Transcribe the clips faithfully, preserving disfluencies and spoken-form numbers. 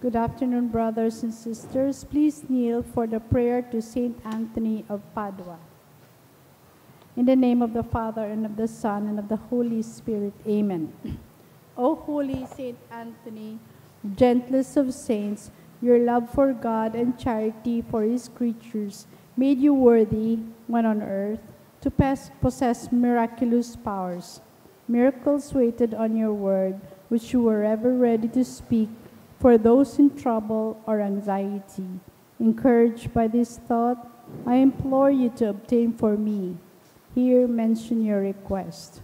Good afternoon, brothers and sisters. Please kneel for the prayer to Saint Anthony of Padua. In the name of the Father, and of the Son, and of the Holy Spirit. Amen. O holy Saint Anthony, gentlest of saints, your love for God and charity for his creatures made you worthy, when on earth, to pos-, possess miraculous powers. Miracles waited on your word, which you were ever ready to speak for those in trouble or anxiety. Encouraged by this thought, I implore you to obtain for me. Here mention your request.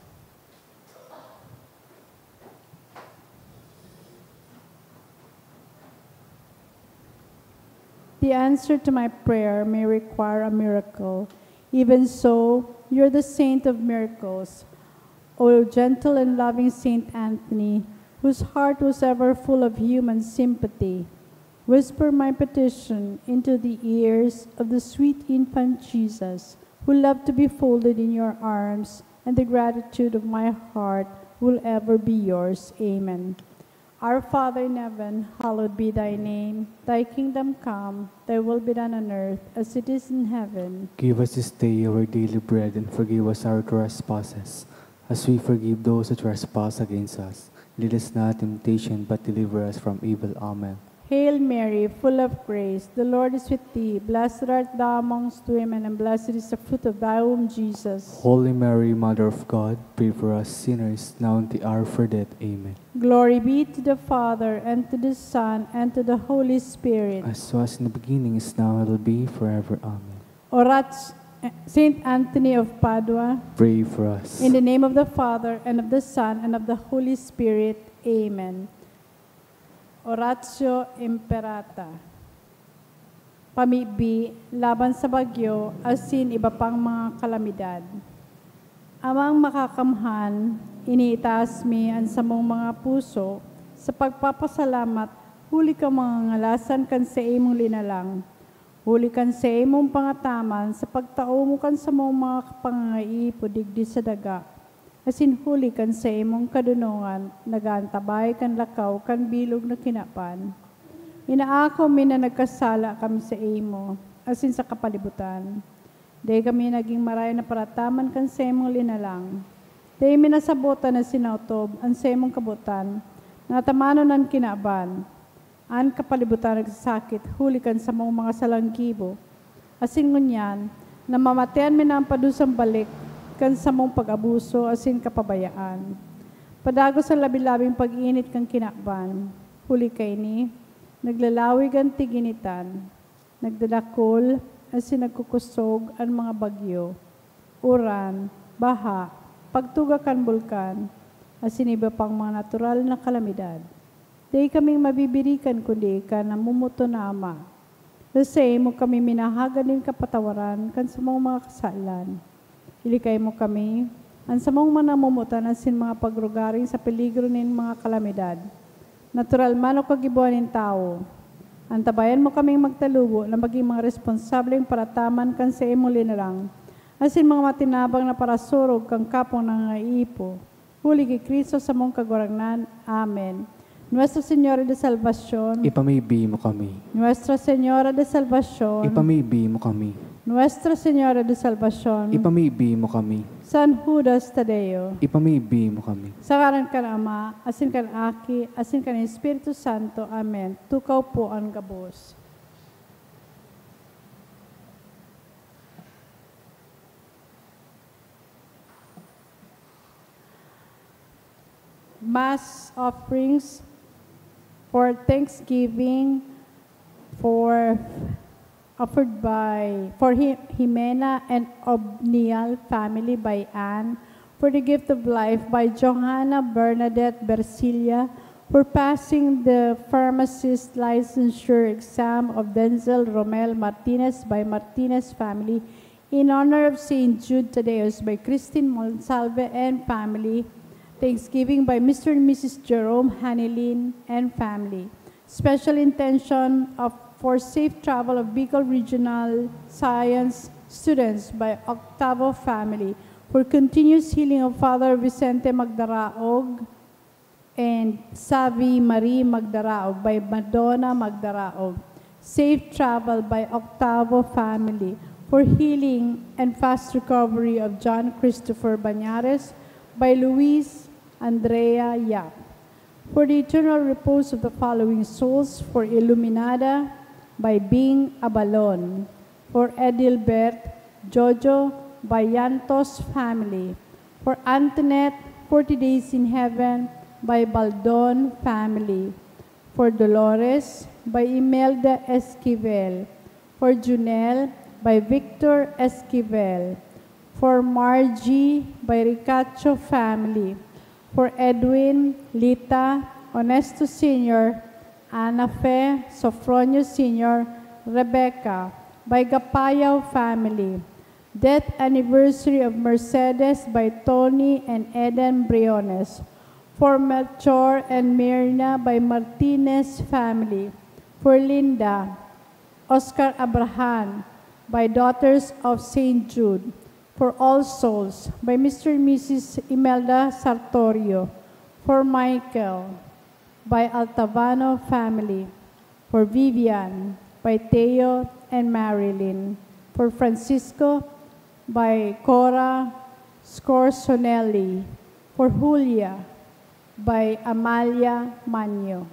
The answer to my prayer may require a miracle. Even so, you're the saint of miracles. O gentle and loving Saint Anthony, whose heart was ever full of human sympathy, whisper my petition into the ears of the sweet infant Jesus, who loved to be folded in your arms, and the gratitude of my heart will ever be yours. Amen. Our Father in heaven, hallowed be thy name. Thy kingdom come, thy will be done on earth as it is in heaven. Give us this day our daily bread, and forgive us our trespasses, as we forgive those who trespass against us. Lead us not in temptation, but deliver us from evil. Amen. Hail Mary, full of grace, the Lord is with thee. Blessed art thou amongst women, and blessed is the fruit of thy womb, Jesus. Holy Mary, Mother of God, pray for us sinners, now and the hour of our death. Amen. Glory be to the Father, and to the Son, and to the Holy Spirit. As was in the beginning, is now, and will be forever. Amen. Orat-, Saint Anthony of Padua. Pray for us. In the name of the Father, and of the Son, and of the Holy Spirit. Amen. Oratio Imperata. Pamibi laban sa bagyo asin iba pang mga kalamidad. Amang Makakamhan, iniitaas mi an samong mga puso sa pagpapasalamat huli kan mga ngalasan kan saimong linalang, huli kan saimong pangataman sa pagtao mo kan samong mga pangangaipo digdi sa daga, asin huli kan saimong kadonongan nag-aantabay kan lakaw kan bilog na kinaban. Inaako mi na nagkasala kami saimo asin sa kapalibutan. Dai kami nagin marayo na parataman kan saimong linalang. Dai mi nasabotan na sinaotob an saimong kabotan na atamanon an kinaban. An kapalibutan nagsasakit huli kan samong mga salang gibo, asin ngunyan, namamatean mi na an padusang balik kan samong pag-abuso asin kapabayaan. Padagos an labi-labing pag-init kan kinaban. Huli kaini, naglalawig an tiginitan, nagdadakul asin nagkukosog an mga bagyo, uran, baha, pagtuga kan bulkan, asin iba pang mga natural na kalamidad. Dai kaming mabibirikan kundi ika, namomoton na Ama. Sa saimo kami minahagad nin kapatawaran kan samong mga kasalan. Ilikay mo kami, an samong mga namomotan asin mga pagrugaring sa peligro nin mga kalamidad, natural man o kagibohan nin tawo. Antabayan mo kaming magtalubo na magin mga responsableng parataman kan saimong linalang, asin mga matinabang na parasurog kan kapwang nangangaipo. Huli ki Cristo samong Kagurangnan. Amen. Nuestra Señora de Salvacion. Ipamibi mo kami. Nuestra Señora de Salvacion. Ipamibi mo kami. Nuestra Señora de Salvacion. Ipamibi mo kami. San Judas Tadeo. Ipamibi mo kami. Sa ngaran kan Ama, asin kan Aki, asin kan Espiritu Santo. Amen. Tukaw po an gabos. Mass offerings for thanksgiving for, offered by, for Hi-, Jimena and Obnial family by Anne, for the gift of life by Johanna Bernadette Bercilia, for passing the pharmacist licensure exam of Denzel Romel Martinez by Martinez family, in honor of Saint Jude Tadeos by Christine Monsalve and family. Thanksgiving by Mister and Missus Jerome Hanilin and family. Special intention of, for safe travel of Bicol Regional Science students by Octavo family. For continuous healing of Father Vicente Magdaraog, and Savi Marie Magdaraog by Madonna Magdaraog. Safe travel by Octavo family. For healing and fast recovery of John Christopher Bañares by Luis Andrea Yap. For the eternal repose of the following souls: for Iluminada by Bing Abalon, for Edilbert Jojo by Yantos family, for Antoinette, forty days in heaven by Baldon family, for Dolores by Imelda Esquivel, for Junel by Victor Esquivel, for Margie by Ricacho family, for Edwin, Lita, Onesto Senior, Ana Fe, Sofronio Senior, Rebecca by Gapayao family, death anniversary of Mercedes by Tony and Eden Briones, for Melchor and Mirna by Martinez family, for Linda, Oscar Abrahan by Daughters of Saint Jude, for All Souls by Mister and Missus Imelda Sartorio, for Michael by Altavano family, for Vivian by Teo and Marilyn, for Francisco by Cora Scorsonelli, for Julia by Amalia Manyo.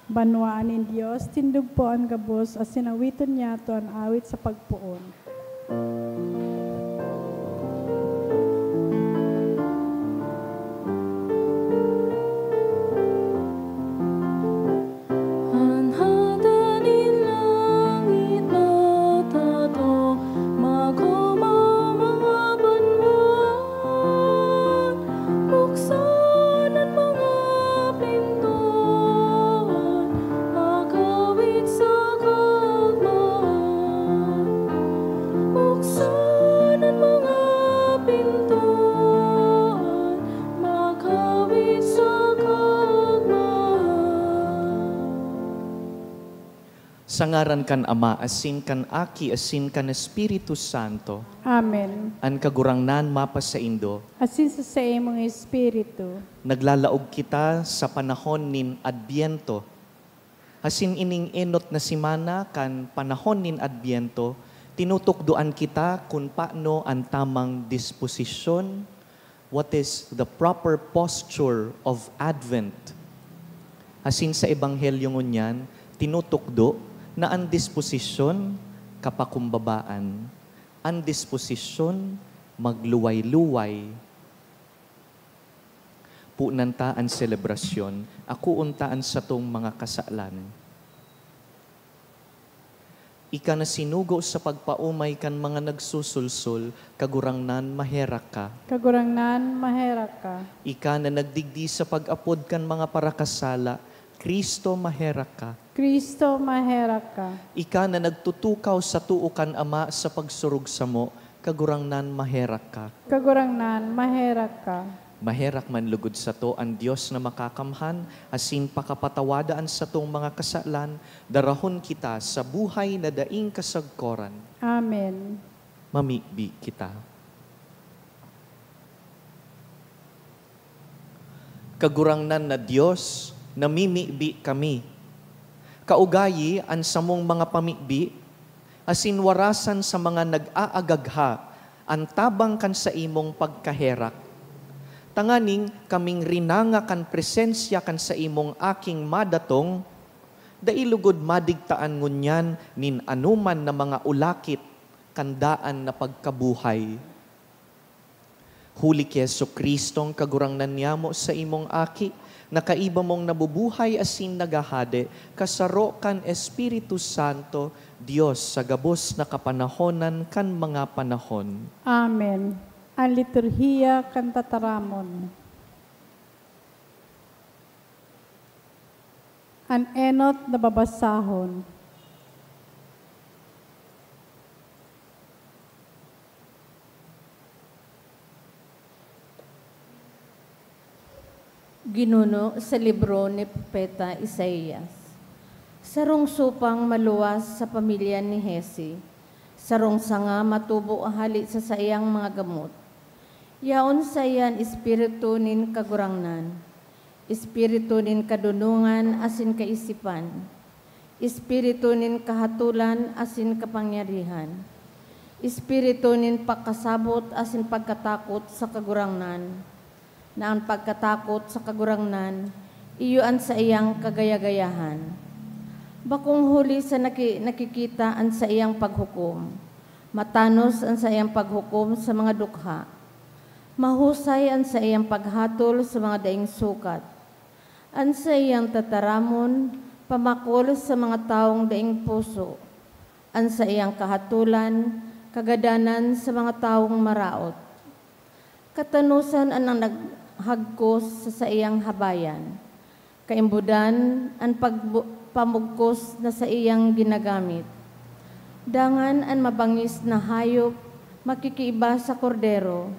Banwaan nin Dios, tindog po an gabos, asin awiton niyato an awit sa pagpoon. An hada nin langit matatong, makomaw mga banwaan, buksan an mga pintoan, makawit sa kaogmahan. Buksan an mga pintoan, makawit sa kaogmahan. Sa ngaran kan Ama, asin kan Aki, asin kan Espiritu Santo. Amen. An Kagurangnan mapasaindo. Asin sa saimong espiritu. Naglalaog kita sa panahon nin Adbyento. Asin ining enot na semana kan panahon nin Adbyento, tinutukdoan kita kun paano an tamang disposisyon, what is the proper posture of Advent. Asin sa Ebanghelyo ngunyan, tinutukdo na an disposisyon, kapakumbabaan, an disposisyon, magluway-luway. Punan ta an selebrasyon, akoon ta an satong mga kasalan. Ika na sinugo sa pagpaomay kan mga nagsusulsol, Kagurangnan, maherak ka. Kagurangnan, maherak ka. Ika na nagdigdi sa pag-apod kan mga parakasala, Cristo, maherak ka. Cristo, maherak ka. Ika na nagtutukaw sa too kan Ama sa pagsurog samo, Kagurangnan, maherak ka. Kagurangnan, maherak ka. Maherak man lugod sato an Dios na makakamhan, asin pakapatawada an satong mga kasalan, darahon kita sa buhay na daing kasagkoran. Amen. Mamibi kita. Kagurangnan na Dios, namimibi kami. Kaugayi an samong mga pamibi, asin warasan sa mga nag-aagagha an tabang kan saimong pagkaherak. Tanganing kaming rinanga kan presensya kan saimong Aking madatong, dai lugod madigtaan ngunyan nin anoman na mga ulakit kan daan na pagkabuhay. Huli ki Jesu-Cristong Kagurangnan niyamo, saimong Aki, na kaiba mong nabubuhay asin naghahade, kasaro kan Espiritu Santo, Dios sa gabos na kapanahonan kan mga panahon. Amen. An liturhiya kan tataramon. An enot na babasahon. Ginuno sa libro ni Propeta Isaias. Sarong supang maluwas sa pamilya ni Jesse, sarong sanga matubo hale sa saiyang mga gamot. Yaon saiya an Espiritu nin Kagurangnan, Espiritu nin kadonongan asin kaisipan, Espiritu nin kahatolan asin kapangyarihan, Espiritu nin pakasabot asin pagkatakot sa Kagurangnan, na an pagkatakot sa Kagurangnan iyo an saiyang kagaya-gayahan. Bakong huli sa naki-, nakikita an saiyang paghukom, matanos an saiyang paghukom sa mga dukha. Mahusay an saiyang paghatol sa mga daing sukat. An saiyang tataramon pamakol sa mga tawong daing puso. An saiyang kahatolan, kagadanan sa mga tawong maraot. Katanosan an naghagkos sa saiyang habayan. Kaimbodan an pagbu-, pamugkos na saiyang ginagamit. Dangan an mabangis na hayop makikiiba sa kordero,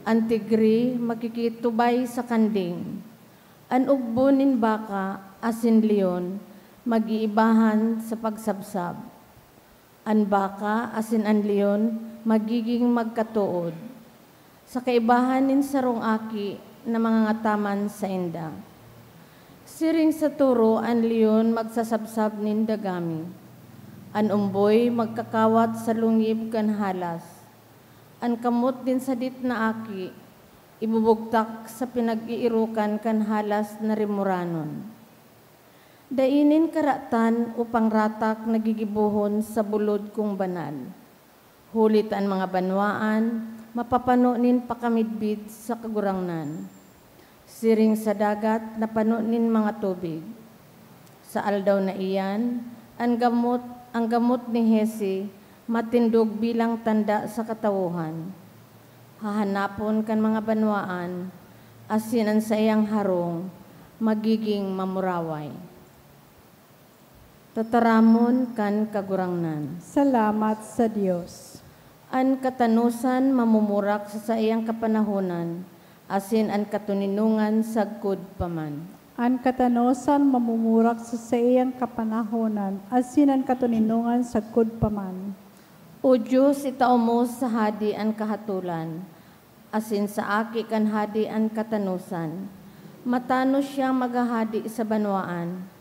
an tigre makikitubay sa kanding, an ugbo nin baka asin leon mag-iibahan sa pagsabsab. An baka asin an leon magiging magkatood, sa kaibahan nin sarong aki na mangangataman sainda. Siring sa toro, an leon magsasabsab nin dagami. An omboy magkakawat sa lungib kan halas. An kamot nin sadit na aki ibubugtak sa pinag-iirokan kan halas na rimoranon. Dai nin karatan o pangratak na gigibohon sa bulod kong banal, huli ta an mga banwaan mapapano nin pakamidbid sa Kagurangnan, siring sa dagat na pano nin mga tubig. Sa aldaw na iyan, an gamot, an gamot ni Hesi matindog bilang tanda sa katawohan. Hahanapon kan mga banwaan, asin an saiyang harong magiging mamuraway. Tataramon kan Kagurangnan. Salamat sa Dios. An katanosan mamumurak sa saiyang kapanahonan, asin an katoninongan sagkod pa man. An katanosan mamumurak sa saiyang kapanahonan, asin an katoninongan sagkod pa man. O Dios, itao mo sa hadi an kahatolan, asin sa aki kan hadi an katanosan. Matanos siyang maghahadi sa banwaan,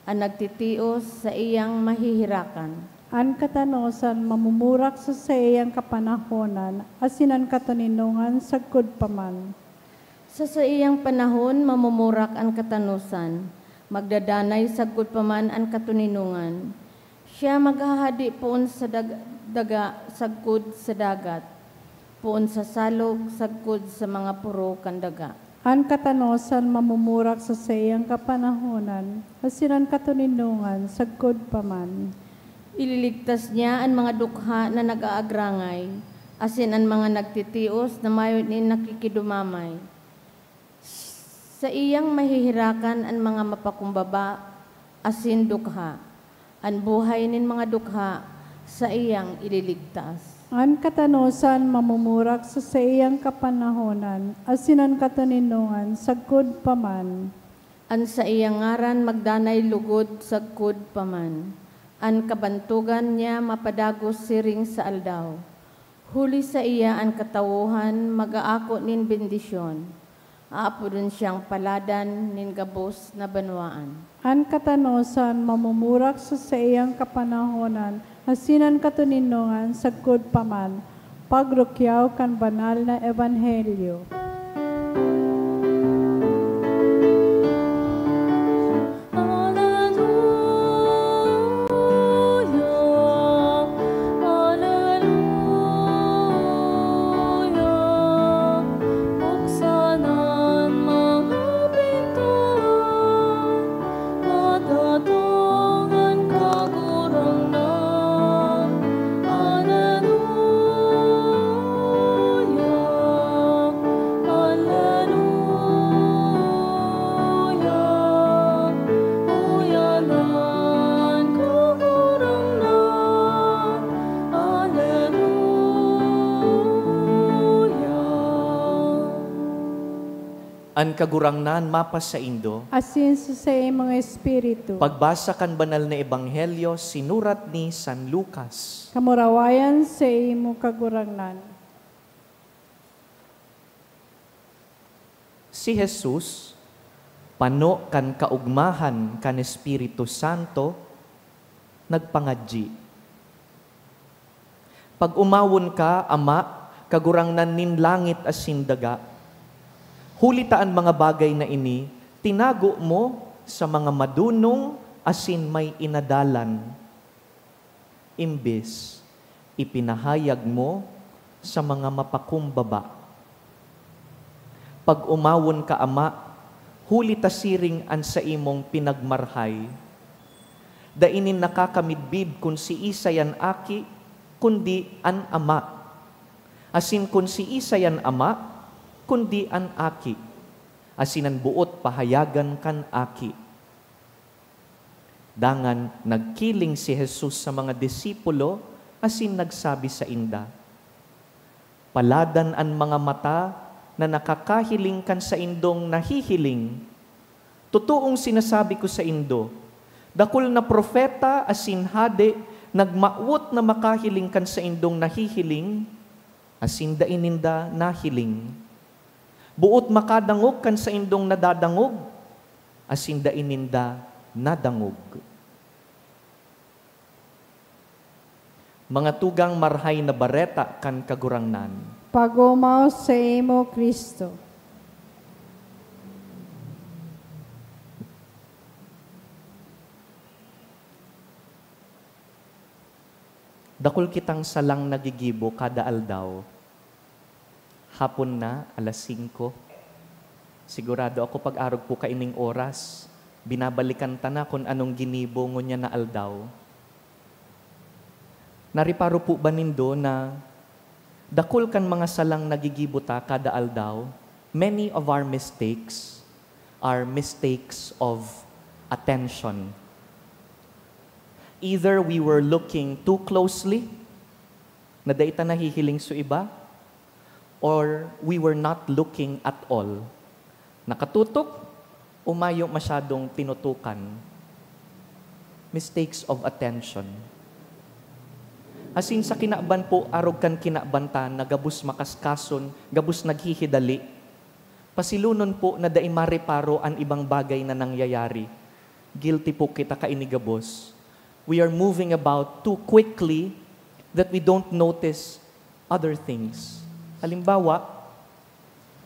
an nagtitios saiyang mahihirakan. An katanosan mamumurak sa saiyang kapanahonan, asin an katoninongan sagkod pa man. Sa saiyang panahon mamumurak an katanosan, magdadanay sagkod pa man an katoninongan. Siya maghahadi poon sa dag-, daga sagkod sa dagat, poon sa salog sagkod sa mga poro kan daga. An katanosan mamumurak sa saiyang kapanahonan, asin an katoninongan sagkod pa man. Ililigtas niya an mga dukha na nag-aagrangay, asin an mga nagtitios na mayo nin nakikidumamay. Saiyang mahihirakan an mga mapakumbaba asin dukha. An buhay nin mga dukha, saiyang ililigtas. An katanosan mamumurak sa saiyang kapanahonan, asin an katoninongan sagkod pa man. An saiyang ngaran magdanay lugod sagkod pa man. An kabantogan niya mapadagos siring sa aldaw. Huli saiya an katawohan mag-aako nin bendisyon. Aapodon siyang paladan nin gabos na banwaan. An katanosan mamumurak sa saiyang kapanahonan, asin an katoninongan sagkod pa man. Pagrukyaw kan banal na ebanghelyo. Aleluya, aleluya. Buksan an mga pintuan, madatong an Kagurangnan. Aleluya, aleluya. Uya an Kagurangnan. Aleluya. An Kagurangnan mapasaindo. Asin sa saimong espiritu. Pagbasa kan Banal na Ebanghelyo sinurat ni San Lucas. Kamurawayan saimo, Kagurangnan. Si Jesus, pano kan kaogmahan kan Espiritu Santo, nagpangadyi, "Pag-omawon ka, Ama, Kagurangnan nin langit asin daga. Huli ta an mga bagay na ini tinago mo sa mga madonong asin may inadalan, imbes ipinahayag mo sa mga mapakumbaba. Pag-omawon ka, Ama, huli ta siring an saimong pinagmarhay. Dai nin nakakamidbid kun siisay an Aki, kundi an Ama, asin kun siisay an Ama, kundi an Aki, asin an boot pahayagan kan Aki." Dangan nagkiling si Jesus sa mga disipulo asin nagsabi sainda, "Paladan an mga mata na nakakahiling kan saindong nahihiling. Totoong sinasabi ko saindo, dakul na propeta asin hade nagmawot na makahiling kan saindong nahihiling, asin dai ninda nahiling. Boot makadangog kan saindong nadadangog, asin dai ninda nadangog." Mga tugang, Marahay na Bareta kan Kagurangnan. Pag-omaw saimo, Cristo. Dakul kitang salang nagigibo kada aldaw. Hapon na, alas singko. Sigurado ako pag-arog po kaining oras, binabalikan ta na kun anong ginibo ngunyan na aldaw. Nareparo po ba nindo na dakul kan mga salang nagigibo ta kada aldaw? Many of our mistakes are mistakes of attention. Either we were looking too closely, na dai ta nahihiling su iba, or we were not looking at all. Nakatutok o mayo masyadong tinutukan? Mistakes of attention. Asin sa kinaban po, arog kan kinaban ta na gabos makaskason, gabos naghihidali. Pasilonon po na dai mareparo an ibang bagay na nangyayari. Guilty po kita kaini gabos. We are moving about too quickly that we don't notice other things. Halimbawa,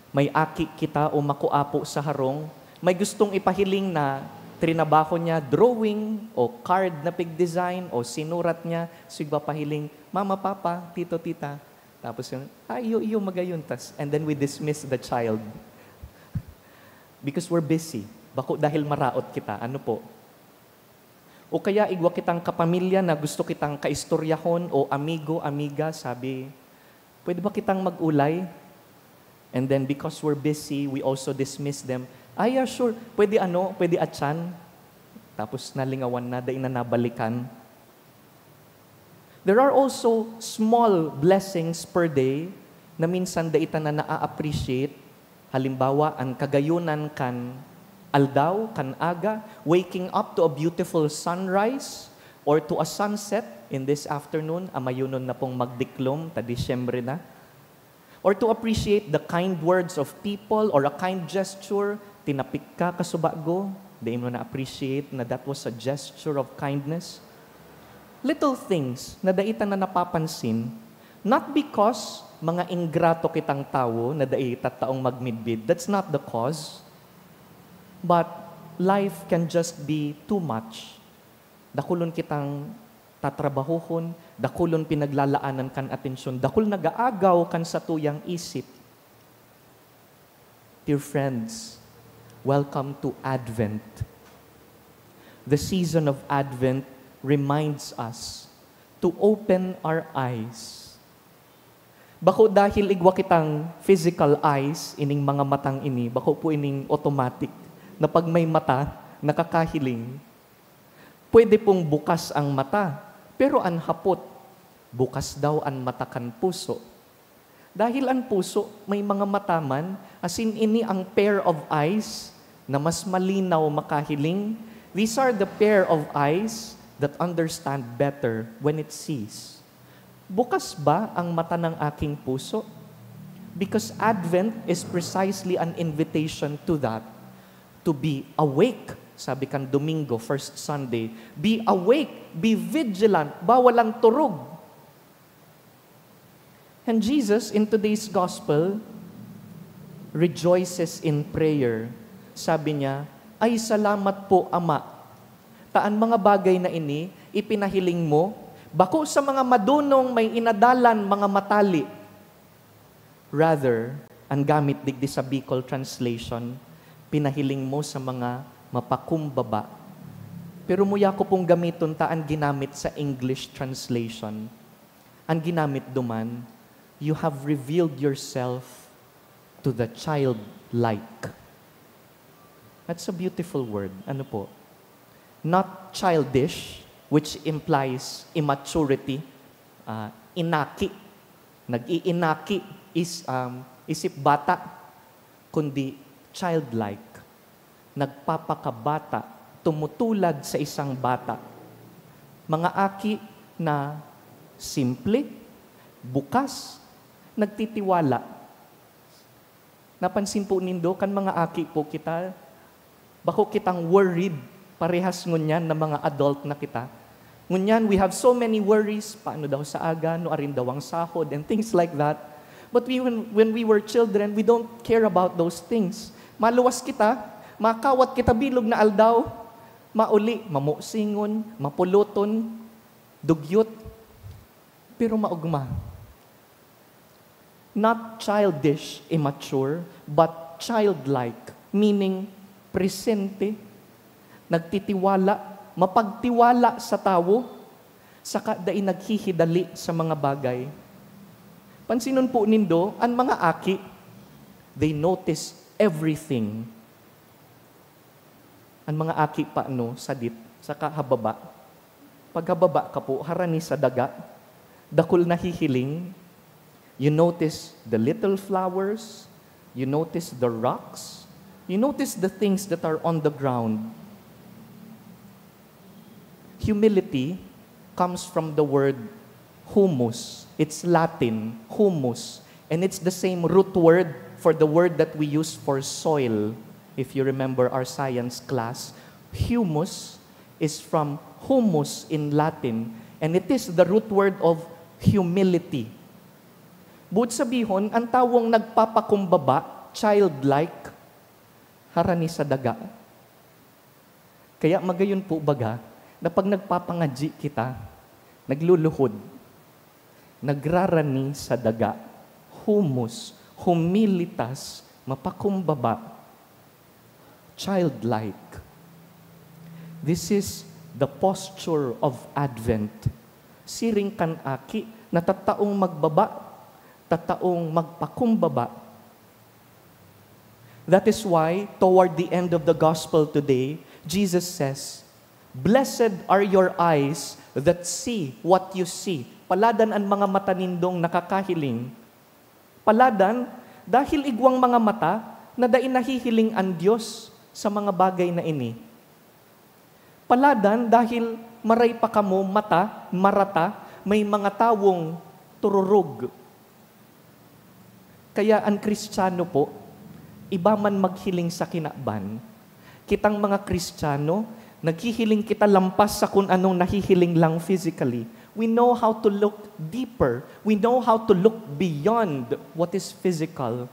may aki kita o makua po sa harong, may gustong ipahiling na trinabaho niya, drawing o card na pig-design o sinurat niya, so igpapahiling, "Mama, Papa, Tito, Tita." Tapos yun, "Ah, iyo, iyo, magayon tas." And then we dismiss the child. Because we're busy. Bako dahil maraot kita. Ano po? O kaya igwa kitang kapamilya na gusto kitang kaistoryahon o amigo, amiga, sabi, "Pwede ba kitang mag-ulay?" And then because we're busy, we also dismiss them. "Ay, yeah, sure. Pwede ano, pwede atyan." Tapos nalingawan na, dai na nabalikan. There are also small blessings per day na minsan dai ta na naa-appreciate. Halimbawa, an kagayonan kan aldaw, kan aga, waking up to a beautiful sunrise or to a sunset in this afternoon, amayonon na pong magdiklom, ta Disyembre na. Or to appreciate the kind words of people or a kind gesture, tinapik ka, kasubago, dai mo na-appreciate na that was a gesture of kindness. Little things na dai ta na napapansin, not because mga ingrato kitang tawo na dai ta taong magmidbid, that's not the cause. But life can just be too much. Dakulon kitang tatrabahohon, dakulon pinaglalaanan kan atensyon, dakul nag-aagaw kan satuyang isip. Dear friends, welcome to Advent. The season of Advent reminds us to open our eyes. Bako dahil igwa kitang physical eyes, ining mga matang ini, bako po ining automatic na pag may mata, nakakahiling. Pwede pong bukas ang mata, pero an hapot, bukas daw an mata kan puso. Dahil an puso may mga mata man, asin ini ang pair of eyes na mas malinaw makahiling. These are the pair of eyes that understand better when it sees. Bukas ba ang mata ng aking puso? Because Advent is precisely an invitation to that, to be awake. Sabi kan Domingo, first Sunday, "Be awake, be vigilant, bawal ang turog." And Jesus, in today's gospel, rejoices in prayer. Sabi niya, "Ay, salamat po, Ama, ta an mga bagay na ini ipinahiling mo, bako sa mga madonong may inadalan mga matali. Rather, an gamit digdi sa Bicol translation, pinahiling mo sa mga mapakumbaba." Pero muya ko pong gamiton ta an ginamit sa English translation. An ginamit duman, "You have revealed yourself to the childlike." That's a beautiful word. Ano po? Not childish, which implies immaturity, ah, inaki. Nag-iinaki is, um, isip bata, kundi childlike. Nagpapakabata, tumutulad sa isang bata. Mga aki na simple, bukas, nagtitiwala. Napansin po nindo, kan mga aki po kita, bako kitang worried, parehas ngunyan na mga adult na kita. Ngunyan, we have so many worries, paano daw sa aga, nuarin daw ang sahod, and things like that. But we, when, when we were children, we don't care about those things. Maluwas kita, makawat kita bilog na aldaw, mauli, mamusingon, mapuloton, dugyot. Pero maogma. Not childish, immature, but childlike, meaning presente, nagtitiwala, mapagtiwala sa tawo, saka dai naghihidali sa mga bagay. Pansinon po nindo, an mga aki, they notice everything. An mga aki pa, no, sadit, saka hababa. Paghababa ka po, harani sa daga, dakul na hihiling. You notice the little flowers, you notice the rocks, you notice the things that are on the ground. Humility comes from the word humus. It's Latin, humus. And it's the same root word for the word that we use for soil. If you remember our science class, humus is from humus in Latin, and it is the root word of humility. Buot sabihon, an tawong nagpapakumbaba, childlike, harani sa daga. Kaya magayon po baga na pag nagpapangadyi kita, nagluluhod, nagrarani sa daga, humus, humilitas, mapakumbaba, childlike. This is the posture of Advent. Siring kan aki na tataong magbaba, tataong magpakumbaba. That is why, toward the end of the gospel today, Jesus says, "Blessed are your eyes that see what you see." Paladan an mga mata nindong nakakahiling. Paladan, dahil igwang mga mata na dai nahihiling an Dios sa mga bagay na ini. Paladan, dahil maray pa kamo mata, marata, may mga tawong tururog. Kaya an Kristiyano po, iba man maghiling sa kinaban, kitang mga Kristiyano, naghihiling kita lampas sa kun anong nahihiling lang physically. We know how to look deeper. We know how to look beyond what is physical.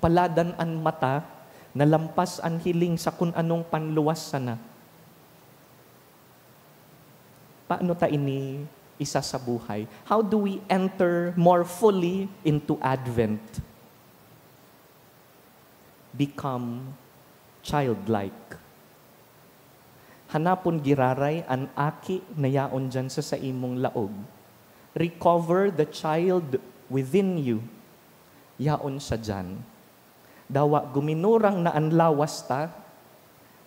Paladan an mata na lampas an hiling sa kun anong panluwas sana. Paano ta ini isasabuhay? How do we enter more fully into Advent? Become childlike. Hanapon giraray an aki na yaon diyan sa saimong laog. Recover the child within you. Yaon siya diyan. Dawa guminurang na an lawas ta,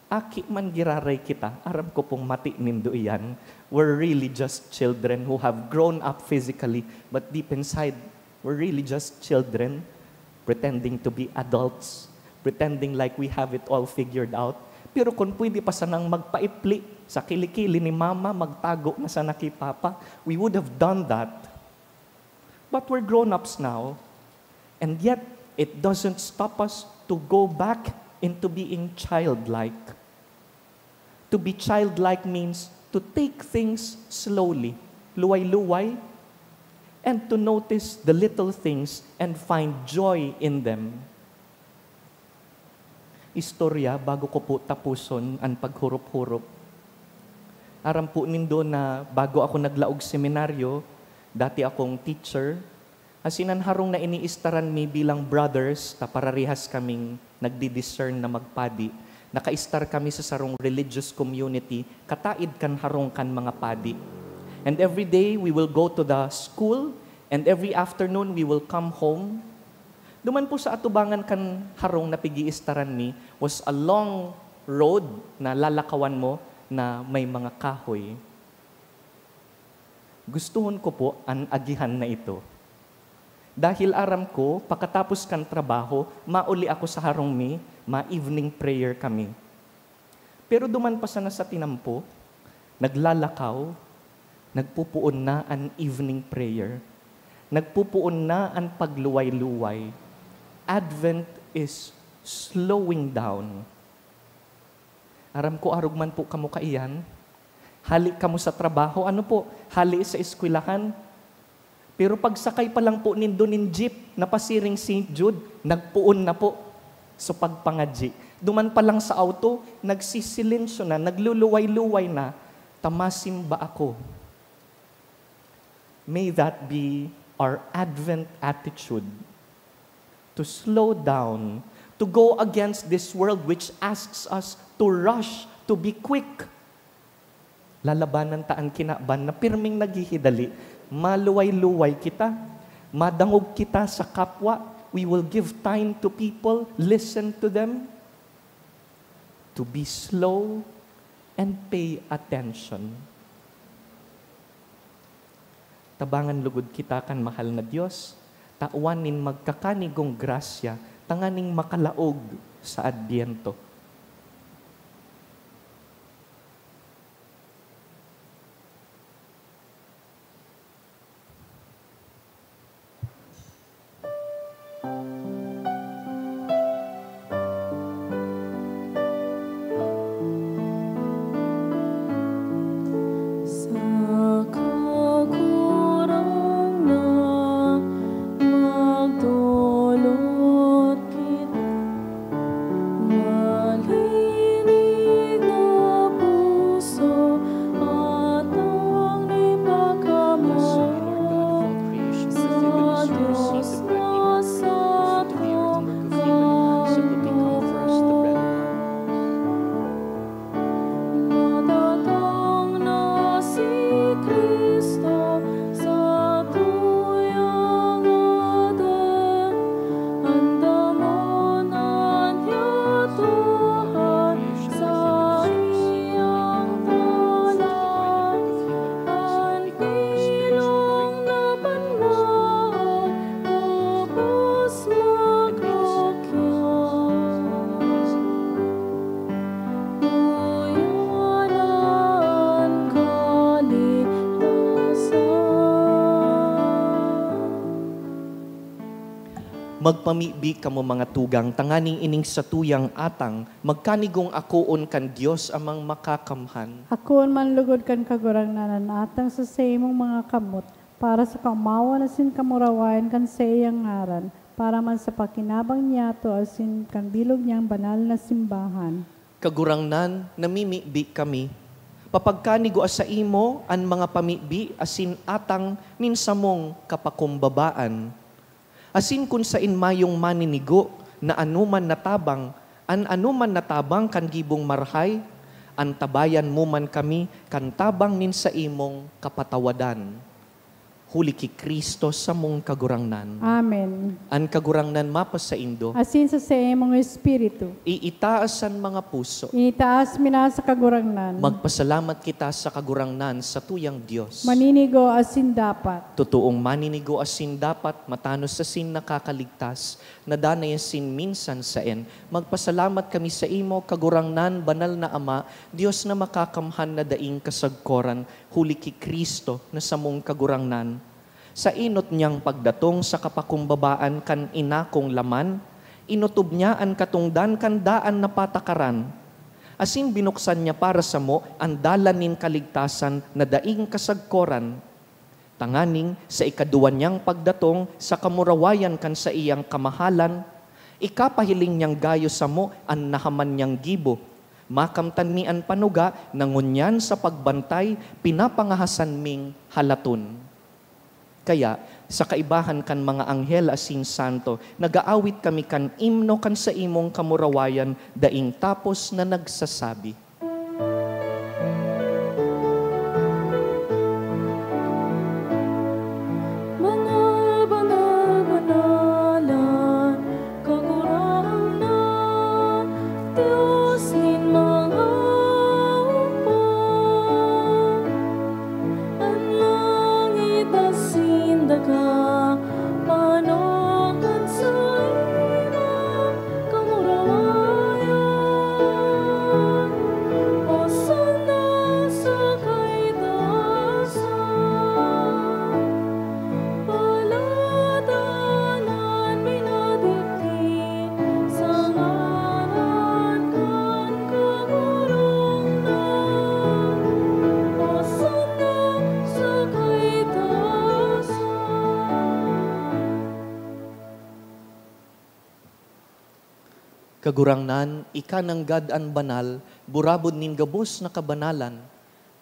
aki man giraray kita. Aram ko pong mati nindo iyan. We're really just children who have grown up physically, but deep inside, we're really just children, pretending to be adults, pretending like we have it all figured out. Pero kung pwede pa sanang magpaipli sa kilikili ni mama, magtago na sana ki papa, we would have done that. But we're grown-ups now, and yet it doesn't stop us to go back into being childlike. To be childlike means to take things slowly, luway-luway, and to notice the little things and find joy in them. Istorya bago ko po tapuson an paghurup-hurup. Aram po nindo na bago ako naglaog seminaryo, dati akong teacher. Asin an harong na iniistaran mi bilang brothers, ta pararehas kaming nagdi-discern na magpadi. Nakaistar kami sa sarong religious community, kataid kan harong kan mga padi. And every day, we will go to the school, and every afternoon, we will come home. Duman po sa atubangan kan harong na pig-iistaran mi was a long road na lalakawan mo na may mga kahoy. Gustuhon ko po an agihan na ito. Dahil aram ko, pakatapos kan trabaho, mauli ako sa harong mi, ma-evening prayer kami. Pero duman pa sana sa tinampo, naglalakaw, nagpupoon na an evening prayer. Nagpupoon na an pagluway-luway. Advent is slowing down. Aram ko, arog man po kamo kaiyan. Hali kamo sa trabaho, ano po, hali sa eskwelahan. Pero pagsakay pa lang po nindo nin jeep na pasiring Saint Jude, nagpoon na po. So pagpangadyi, duman pa lang sa auto, nagsisilensyo na, nagluluway-luway na, "Tamasimba ako." May that be our Advent attitude, to slow down, to go against this world which asks us to rush, to be quick. Lalabanan ta an kinaban na pirming naghihidali. Maluway-luway kita. Madangog kita sa kapwa. We will give time to people, listen to them. To be slow and pay attention. Tabangan lugod kita kan mahal na Dios, tawan nin magkakanigong grasya tanganing makalaog sa Adbyento. Sa Kagurangnan magdolot kita, malinig na puso, atang ipakamoot sa Dios na satong Kagurangnan. Madatong na si Cristo sa tuyang Adan, andamon an yatohan sa iyang dalan, an bilong na banwaan gabos magkukyan. Duyan an kaligtasan. Magpamibi kamo, mga tugang, tanganing ining satuyang atang magkanigong akoon kan Dios Amang Makakamhan. Akoon man lugod kan Kagurangnan an atang sa saimong mga kamot, para sa kaomawan asin kamurawayan kan saiyang ngaran, para man sa pakinabang niyato asin kan bilog niyang banal na simbahan. Kagurangnan, namimibi kami. Papagkanigua saimo an mga pamibi asin atang nin samong kapakumbabaan. Asin kun saen mayong maninigo na anoman na tabang, an anoman na tabang kan gibong marahay, antabayan mo man kami kan tabang nin saimong kapatawadan. Huli ki Cristo samong Kagurangnan. Amen. An Kagurangnan mapasaindo. Asin sa saimong espiritu. Iitaas an mga puso. Itaas mi na sa Kagurangnan. Magpasalamat kita sa Kagurangnan, satuyang Dios. Maninigo asin dapat. Totoong maninigo asin dapat, matanos asin nakakaligtas, na danay asin minsan saen. Magpasalamat kami saimo, Kagurangnan, Banal na Ama, Dios na makakamhan na daing kasagkoran, huli ki Cristo na samong Kagurangnan. Sa enot niyang pagdatong sa kapakumbabaan kan inakong laman, inotob niya an katongdan kan daan na patakaran, asin binuksan niya para samo an dalan nin kaligtasan na daing kasagkoran, tanganing sa ikaduwa niyang pagdatong sa kamurawayan kan saiyang kamahalan, ikapahiling niyang gayo samo an nahaman niyang gibo. Makamtan mi an panuga na ngunyan sa pagbantay, pinapangahasan ming halaton. Kaya, sa kaibahan kan mga anghel asin santo, nag-aawit kami kan imno kan saimong kamurawayan daing tapos na nagsasabi, Banal, banal, banal an Kagurangnan, Dios nin mga opa. An langit asin daga, pano kan saimong kamurawayan. Hosanna sa kaitasan. Palad an minadigdi sa ngaran kan Kagurangnan. Hosanna sa kaitasan. Kagurangnan, ika nanggad an banal, burabod nin gabos na kabanalan.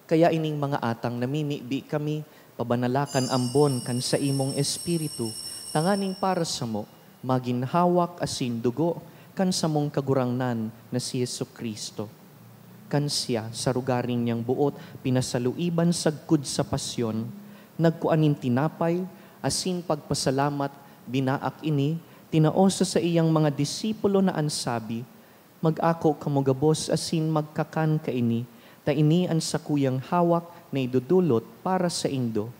Kaya ining mga atang namimibi kami, Pabanalakan ambon kan saimong Espiritu, tanganing para samo magin hawak asin dugo kan samong Kagurangnan na si Jesu-Cristo. Kan siya, sa rogaring niyang boot pinasaluiban sagkod sa pasyon, nagkua nin tinapay, asin pagpasalamat, binaak ini, tinao sa saiyang mga disipulo na an sabi, "Mag-ako kamo gabos asin magkakan kaini, ta ini an sakuyang hawak na idodolot para saindo."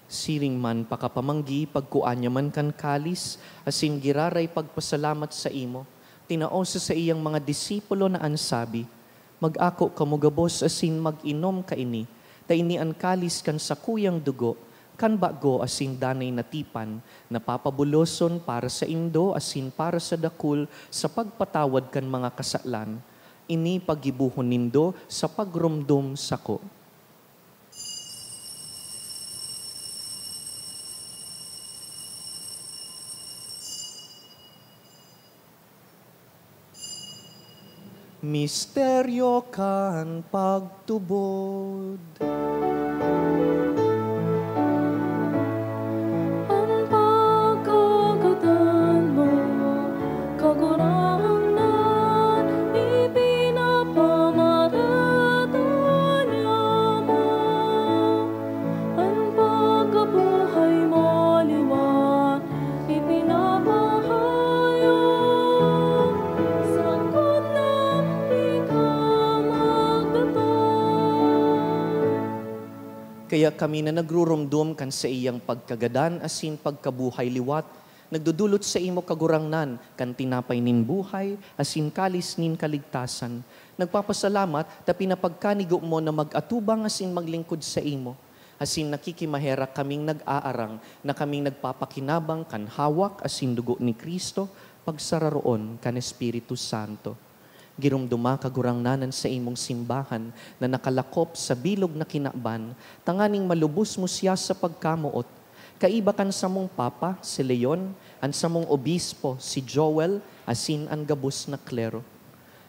Siring man pakapamanggi, pagkua niya man kan kalis, asin giraray pagpasalamat saimo, tinao sa saiyang mga disipulo na an sabi, "Mag-ako kamo gabos asin mag-inom kaini, ta ini an kalis kan sakuyang dugo, kan bago asin danay na tipan, na papabuloson para saindo asin para sa dakul sa pagpatawad kan mga kasalan. Ini paggibohon nindo sa pagromdom sako." Misteryo kan pagtubod. An pagkagadan mo, Kagurangnan, ipinapamarata niamo. An pagkabuhay mo liwat ipinapahayag, sagkod na di ka magdatong. Kaya kami na nagruromdom kan saiyang pagkagadan asin pagkabuhay liwat, nagdodolot saimo, Kagurangnan, kan tinapay nin buhay asin kalis nin kaligtasan. Nagpapasalamat ta pinapagkanigo mo na mag-atubang asin maglingkod saimo. Asin nakikimaherak kaming nag-aarang na kaming nagpapakinabang kan hawak asin dugo ni Cristo, pagsararoon kan Espiritu Santo. Giromdoma, Kagurangnan, an saimong simbahan na nakalakop sa bilog na kinaban, tanganing malubos mo siya sa pagkamoot, kaiba kan samong Papa, si Leon, an samong Obispo, si Joel, asin an gabos na klero.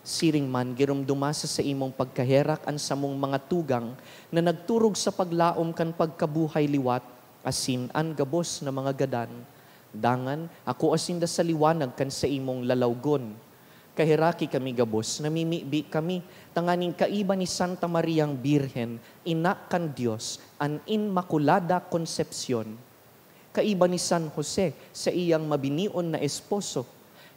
Siring man, giromdoma sa saimong pagkaherak an samong mga tugang na nagturog sa paglaom kan pagkabuhay liwat, asin an gabos na mga gadan. Dangan, akoa sinda sa liwanag kan saimong lalawgon. Kaheraki kami gabos, namimibi kami, tanganing kaiba ni Santa Mariang Birhen, Ina kan Dios, an Inmaculada Concepcion, kaiba ni San Jose, saiyang mabinion na esposo,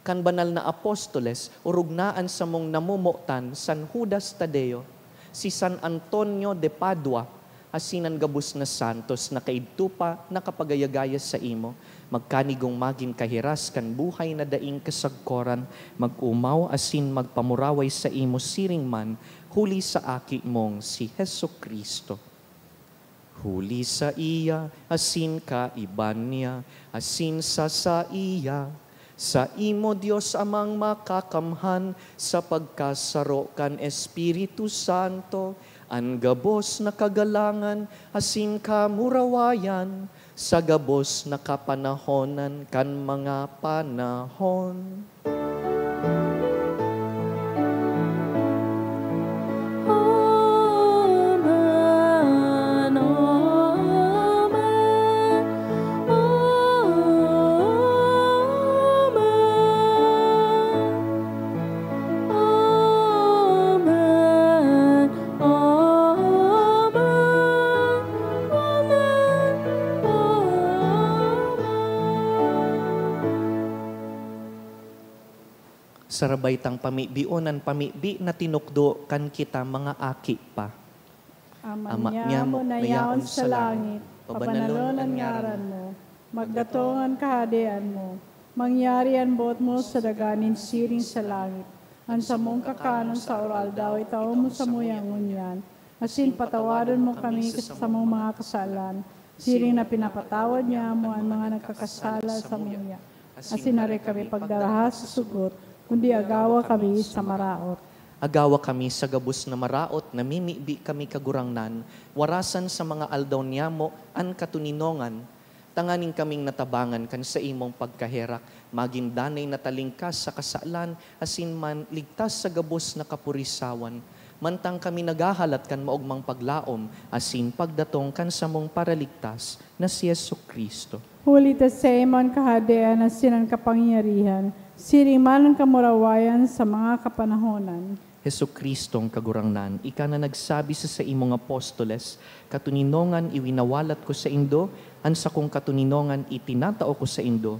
kan banal na apostoles, orog na an samong namomotan, San Judas Tadeo, si San Antonio de Padua, asin an gabos na santos na kaidto pa nakapagaya-gaya saimo, magkanigong magin kahiras kan buhay na daing kasagkoran, mag-omaw asin magpamuraway saimo siring man, huli sa Aki mong si Jesu-Cristo. Huli saiya, asin kaiba niya, asin sa saiya, saimo, Dios Amang Makakamhan, sa pagkasaro kan Espiritu Santo, an gabos na kagalangan asin kamurawayan, sa gabos na kapanahonan kan mga panahon. Amen, amen, amen. Amen, amen, amen, amen. Sarabay tang pamibion an pamibi na tinukdo kan kita mga aki pa. Ama niamo na yaon sa langit, pabanalon an ngaran mo. Magdatong an Kahadean mo. Mangyari an boot mo sa daga nin siring sa langit. An samong kakanon sa aroaldaw itao mo samuya ngunyan, asin patawadon mo kami sa samong mga kasalan, siring na pinapatawad niamo an mga nagkakasala samuya. Asin dai kami pagdaraha sa sugot, kundi agawa kami sa maraot. Agawa kami sa gabos na maraot, namimibi kami, Kagurangnan, warasan sa mga aldaw niyamo an katoninongan, Tanganing kaming natabangan kan saimong pagkaherak, magin danay na talingkas sa kasalan, asin man ligtas sa gabos na kapurisawan, mantang kami naghahalat kan maogmang paglaom asin pagdatong kan samong Paraligtas na si Jesu-Cristo. Huli ta saimo an kahadean asin an kapangyarihan, siring man an kamurawayan sa mga kapanahonan. Jesu-Cristong Kagurangnan, ika na nagsabi sa saimong apostoles, "Katoninongan iwinawalat ko saindo, an sakong katoninongan itinatao ko saindo."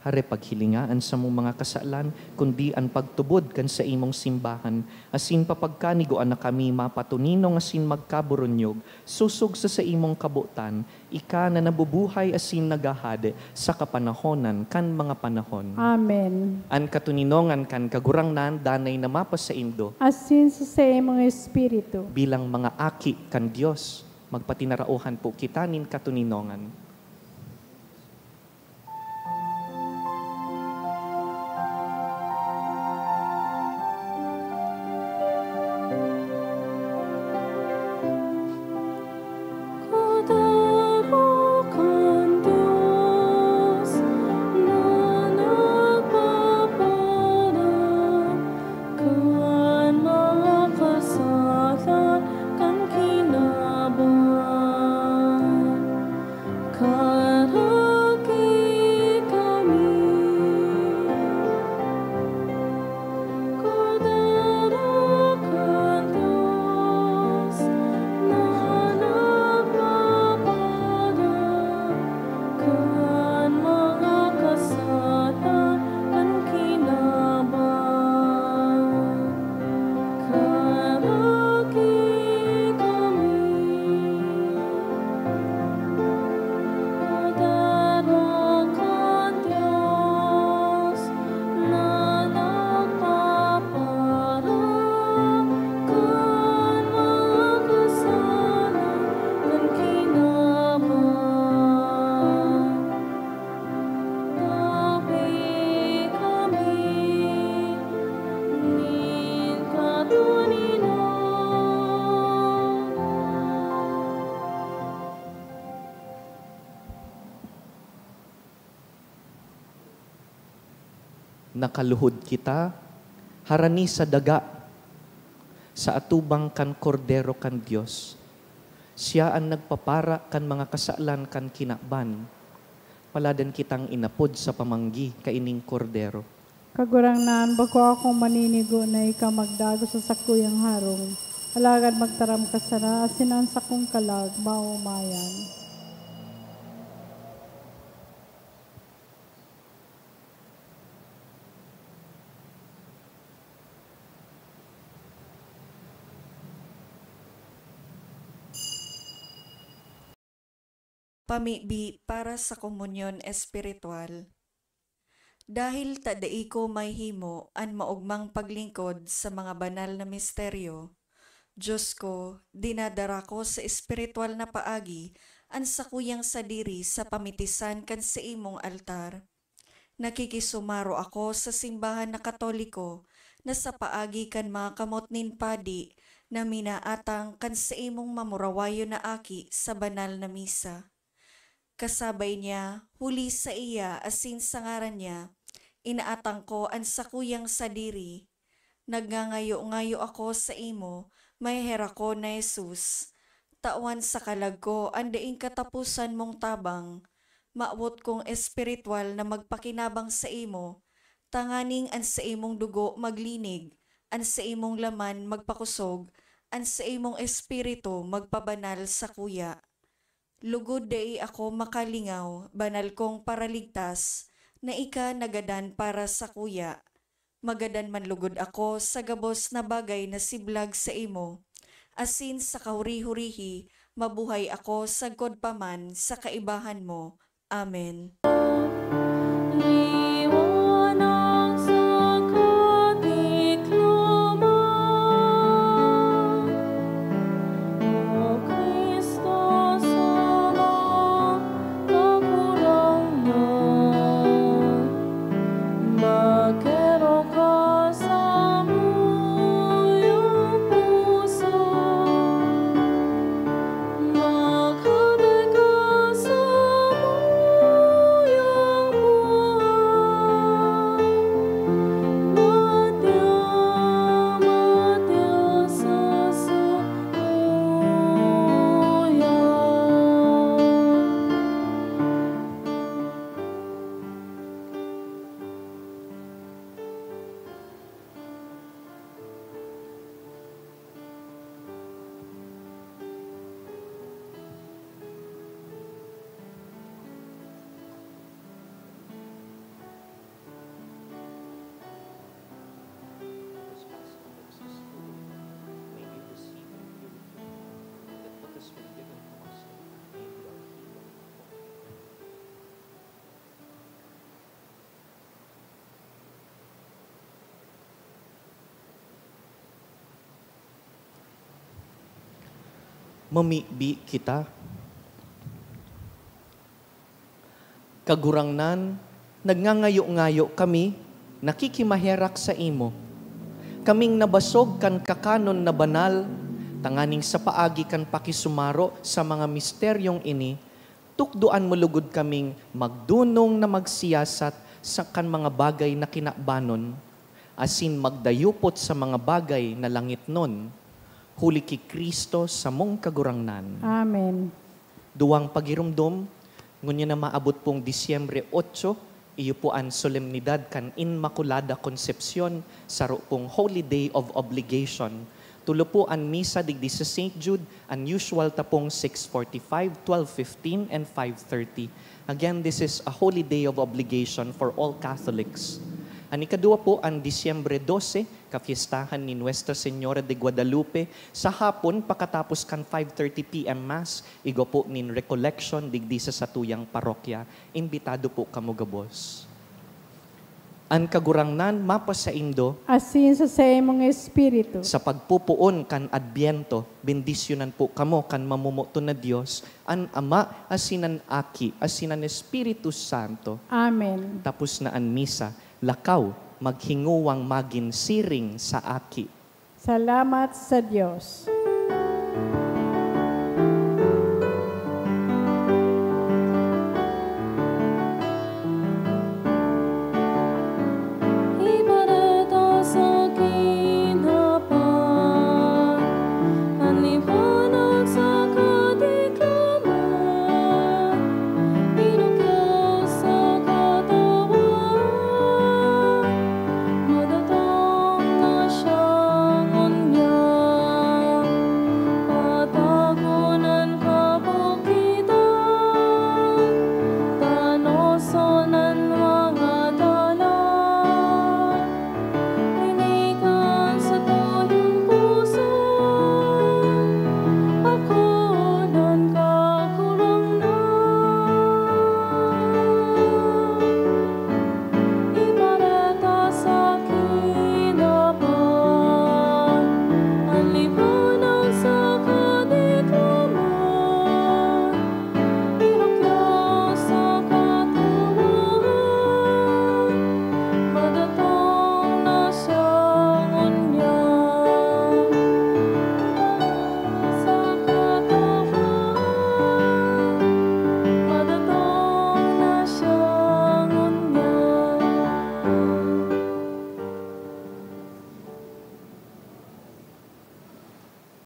Hare paghilinga an samong mga kasalan, kundi an pagtubod kan saimong simbahan, asin papagkanigoan na kami mapatoninong asin magkaburunyog, sosog sa saimong kabotan, ika na nabubuhay asin naghahade sa kapanahonan kan mga panahon. Amen. An katoninongan kan Kagurangnan danay na mapasaindo. Asin sa saimong espiritu. Bilang mga aki kan Dios, magpatinarauhan po kita nin katoninongan. Kordero kan Dios na nagpaparan kan mga kasalan kan kinaban. Karagi kami, Kordero kan Dios, na nagpaparan kan mga kasalan kan kinaban. Karagi kami, Kordero kan Dios, na nagpaparan kan mga kasalan kan kinaban. Tabi kami nin katoninongan. Nakaluhod kita harani sa daga, sa atubang kan Kordero kan Dios. Siya an nagpapara kan mga kasalan kan kinaban. Paladan kitang inapod sa pamanggi kaining Kordero. Kagurangnan, bako akong maninigo na ika magdagos sa sakuyang harong, alagad magtaram ka sana, asin an sakong kalag maomayan. Pamibi para sa komunyon espiritual. Dahil ta dai ko mahihimo an maogmang paglingkod sa mga banal na misteryo, Dios ko, dinadara ko sa espiritual na paagi an sakuyang sadiri sa pamitisan kan saimong altar. Nakikisumaro ako sa simbahan na Katoliko na sa paagi kan mga kamot nin padi na minaatang kan saimong mamurawayon na aki sa banal na misa. Kasabay niya, huli saiya asin sa ngaran niya, inaatang ko an sakuyang sadiri. Nagngangayo-ngayo ako saimo, maheherak ko na Jesus. Tawan sa kalag ko an daing kataposan mong tabang. Mawot kong espiritual na magpakinabang saimo, tanganing an saimong dugo maglinig, an saimong laman magpakosog, an saimong espiritu magpabanal sakuya. Lugod dai ako makalingaw, banal kong Paraligtas, na ika nagadan para sakuya. Magadan man lugod ako sa gabos na bagay na siblag saimo, asin sa kahuri-hurihi mabuhay ako sagkod pa man sa kaibahan mo. Amen. Liwanag sa katiklaman, O Cristo, sa mga Kagurangnan, magkero ka sa muyong puso, maghagay ka sa Mamibi kita. Kagurangnan, nagngangayo-ngayo kami, nakikimaherak saimo. Kaming nabasog kan kakanon na banal, tanganing sa paagi kan pakisumaro sa mga misteryong ini, tukdoan mo lugod kaming magdunong na magsiyasat sa kan mga bagay na kinabanon, asin magdayupot sa mga bagay na langitnon, huli ki Cristo samong Kagurangnan. Amen. Duwang pagirumdom, ngunyan na maabot pong Disyembre otso, iyo po an solemnidad kan Inmaculada Concepcion, saro pong holy day of obligation. Tulo po an misa digdi sa Saint Jude, an usual ta pong six forty-five, twelve fifteen, and five thirty. Again, this is a holy day of obligation for all Catholics. An ikaduwa po, an Disyembre dose, kafiestahan ni Nuestra Señora de Guadalupe, sa hapon pakatapos kan five thirty P M Mass, igwa po nin recollection digdi sa satuyang parokya. Imbitado po kamo gabos. An Kagurangnan mapasaindo. Asin sa saimong espiritu. Sa pagpupoon kan Adbyento, bendisyonan po kamo kan mamomoton na Dios, an Ama, asin an Aki, asin an Espiritu Santo. Amen. Tapos na an misa, lakaw, maghinguwang magin siring sa Aki. Salamat sa Dios.